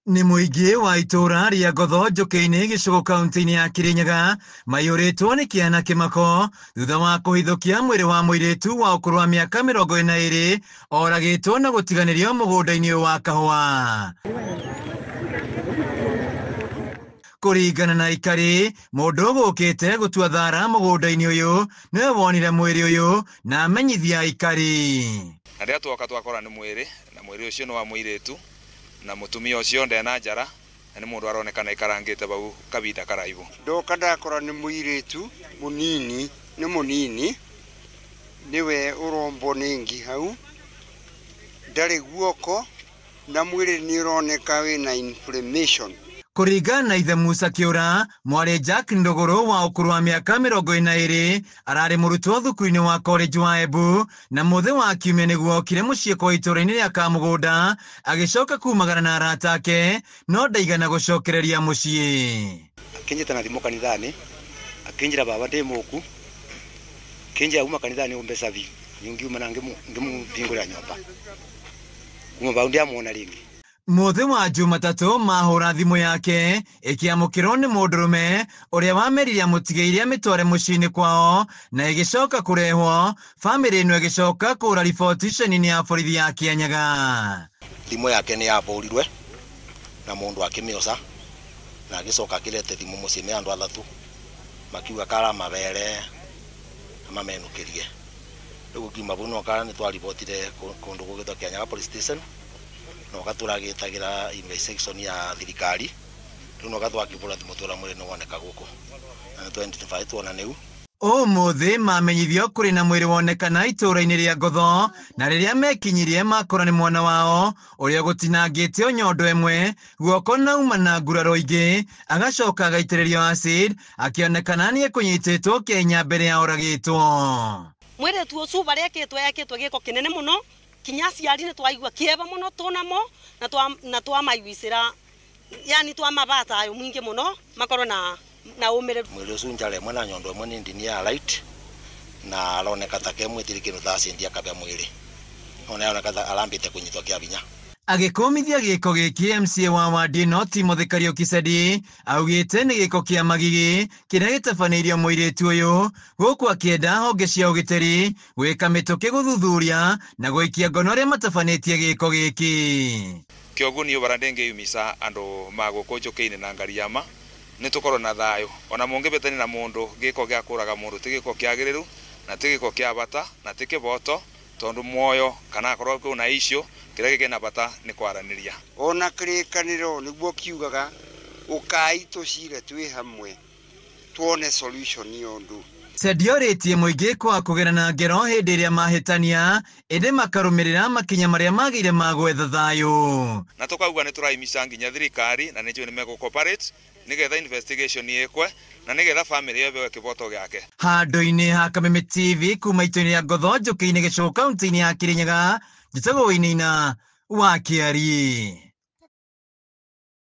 Nĩ mũingĩ wa itũũra rĩa Ngotho Njũkĩ-inĩ gĩcũgũ kaunti-inĩ ya Kirinyaga maiyũrĩtwo nĩ kĩeha na kĩmako thutha wa kũhithũkia mwĩrĩ wa mũirĩtu wa ũkũrũ wa mĩaka 42 oragĩtwo na gũtiganĩrio mũgũnda-inĩ ũyũ wa kahũa. Kũringana na aikari, mũndũ ũgũkĩte gũtua thara mũgũnda-inĩ ũyũ nĩwe wonire mwĩrĩ ũyũ na amenyithia aikari. Na rĩrĩa twoka twakora nĩ mwĩrĩ, na mwĩrĩ ũcio nĩ wa mũirĩtu, na mũtumia ũcio ndena njara, na nĩ mũndũ aronekana aikarangĩte bau kabinda karaihu. Ndoka ndakora nĩ mũirĩtu mũnini, nĩ mũnini, nĩwe ũrombwo nĩ ngi hau, ndarĩ guoko, na mwĩrĩ nĩ ũroneka wĩna inflammation. Kũringana na ithe Musa Kĩũra, mwarĩ Jack Ndũgũrũ wa ũkũrũ wa mĩaka 42 ararĩ mũrutwo thukuru-inĩ wa college wa Embu na mũthĩ wa kiumia nĩguo okire mũciĩ kwa itũũra-inĩ rĩa Kamũgũnda agĩcoka kumagara na arata ake no ndaigana gũcokereria mũciĩ. Akĩnjĩta na thimũ kanitha-inĩ, akĩnjĩra baba ndĩ mũku, akĩnjĩra uma kanitha-inĩ ũmbe cabi, ngiuma na ngĩmũhingũrĩra nyũmba. Kuma bau ndiamuona rĩngĩ. Mũthĩ wa Jumatatũ mahũra thimũ yake ĩkĩamũkĩrwo nĩ mũndũrũme ũrĩa wamerire amũtigĩire amĩtware mũciĩ-inĩ kwao na ĩgĩcoka kũrehwo. Bamĩrĩ ĩno ĩgĩcoka kũra riboti ceceni-inĩ ya borithi ya Kianyaga. Thimũ yake nĩ yabũrirwe na mũndũ akĩmĩoca na agĩcoka akĩrete thimũ mũciĩ nĩ andũ athatũ makiuga karamabere na mamenũkĩrie. Rĩu ngiuma bau no kara nĩ twaribotire kũndũ gũgĩtwo Kianyaga police station no gatũragĩtagĩra investigation ya thirikari. Rĩu no gatwakĩbũra thimũ twĩra mwĩrĩ nĩ woneka gũkũ na nĩ twa-identify tuona nĩu. Ũmũthĩ mamenyithio kũrĩ na mwĩrĩ wonekana itũũra-inĩ rĩa Ngotho na rĩrĩa mekinyirie makora nĩ mwana wao ũrĩa gũtinangĩtio nyondo ĩmwe guoko na uma na nguraro ingĩ agacoka agaitĩrĩrio acid akĩonekana nĩ ekũnyitĩtwo kĩahinya mbere ya oragĩtwo. Mwĩrĩtu ũcio barĩa ekĩtwo ekĩtwo gĩko kĩnene mũno kinya aciari nĩ twaigua kĩeva mũno tũnamo na twamaiguicĩra, yani twamabata ayo mwingĩ mũno makorwo na ũmĩrĩru. Mwĩrĩ ũcio njara ĩmwe na nyondo ĩmwe nĩ ndini ya right na aroneka ta ke mwĩtiri kĩndũ ta acid akabĩa mwĩrĩ no nĩ aroneka ta arambĩte kũnyitwo kĩa hinya. Agĩkũmithia gĩko gĩkĩ MCA wa wadi ĩno Timothy Kariuki Sedi augĩte nĩ gĩko kĩa magigi kĩrĩa gĩtabanĩirio mũirĩtu ũyũ gũkũ akĩenda honge cia ũgitĩri gwĩka mĩtũkĩ gũthuthuria na gũikia ngono arĩa matabanĩtie gĩko gĩkĩ. Kĩoguo niĩ bara ndĩngĩyumisa andũ ma gũkũ Njũkĩ-inĩ na Ngariama nĩ tũkorwo na thayũ ona mũngĩbĩtania na mũndũ gĩko gĩa kũraga mũndũ ti gĩko kĩagĩrĩru na ti gĩko kĩa bata na ti kĩboto tondũ muoyo kana akorwo kwĩna issue kĩrĩa gĩkĩna bata nĩ kwaranĩria. Ona kĩrĩkanĩro nĩguo kiugaga ũkai tũcire twĩ hamwe tuone solution ya ũndũ. Sedi orĩtie mũingĩ kwaga kũgerana ngero hĩndĩ ĩrĩa mahĩtania ĩndĩ makarũmĩrĩra makinya marĩa magĩire ma gwetha thayũ. Na tũkauga nĩ tũraimica nginya thirikari na nĩnjũĩ nĩ megũ cooperate nĩgetha investigation ĩkwe na nĩgetha family ĩheo kĩboto gĩake. Handũ-inĩ ha Kameme TV kuma itũũra-inĩ rĩa Ngotho Njũkĩ-inĩ gĩcũgũ kaunti-inĩ ya Kirinyaga, njĩtagwo Wainaina wa Kĩari.